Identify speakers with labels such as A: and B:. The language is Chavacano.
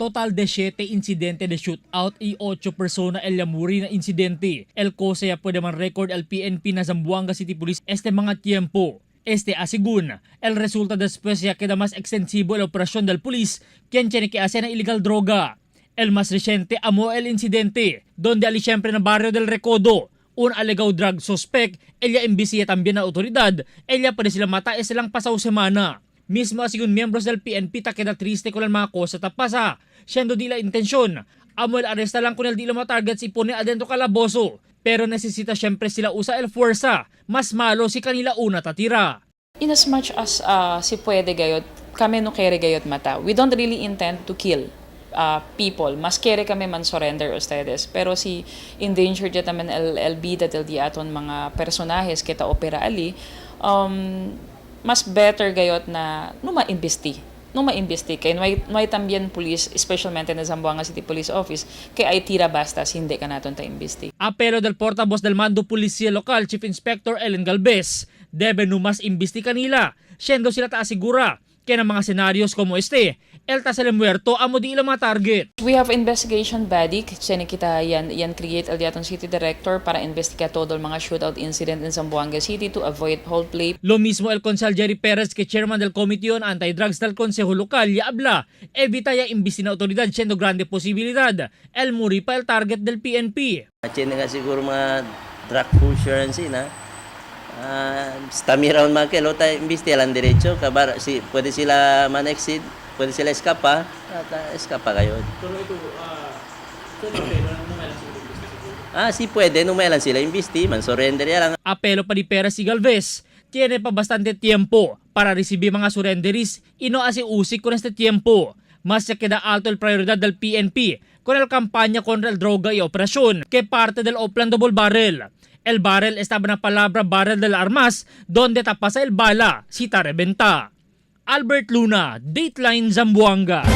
A: Total de 7 incidente de shootout y 8 persona el muri na incidente. El cosa ya puede man record el PNP na Zamboanga City Police este mga tiempo. Este asegun, el resulta después ya queda más extensivo la operación del police quien tiene que hacer na ilegal droga. El más reciente amo el incidente, donde ali siyempre na barrio del Recodo, un alegaw drug suspect, ella imbisiya también na autoridad, ella pwede sila mata e silang pasaw semana. Mismo asigun miembros del PNP ta queda triste con el mga cosa ta pasa, siendo di la intensyon. Amo el arresta lang con el di la target si pone adentro calabozo. Pero necesita siyempre sila usa el fuerza, mas malo si kanila una tatira.
B: In as much as si pwede gayot, kami no kere gayot mata. We don't really intend to kill people. Mas kere kami man surrender ustedes. Pero si endangered yata man el bida del di aton mga personajes kita opera ali, mas better gayot na no ma-imbesti. No ma-imbesti. Kay no hay también police, especialmente na Zamboanga City Police Office, kay ay tira basta hindi ka naton ta imbesti.
A: Apelo del portavoz del mando policía local, Chief Inspector Ellen Galvez, debe numas imbesti kanila, siendo sila taasigura kaya ng mga senarios como este, el ta sila muerto amo di ila mga target.
B: We have investigation body, sino kita yan, yan create el diaton city director para investigar todo el mga shootout incident in Zamboanga City to avoid hold play.
A: Lo mismo el konsehal Jerry Perez que chairman del Comité on Anti-Drugs del Consejo Local ya habla, evita ya imbesti na autoridad siendo grande posibilidad, el muri pa el target del PNP.
C: Chine nga siguro mga drug pusher and sina. Stami round mga kilo, tayo imbiste lang diretso, kabar, si, pwede sila man-exit, pwede sila eskapa, at eskapa kayo.
A: Pero ito,
C: Si pwede, numay lang sila imbisti, man surrender ya lang.
A: Apelo pa ni Perez y Galvez, tiene pa bastante tiempo para recibir mga surrenderies y no hace usik con este tiempo. Mas se queda alto el prioridad del PNP con el campaña contra el droga y operación que parte del Oplan Double Barrel. El barrel estaba na palabra barrel del armas donde tapasa el bala si tarebenta. Albert Luna, Dateline Zamboanga.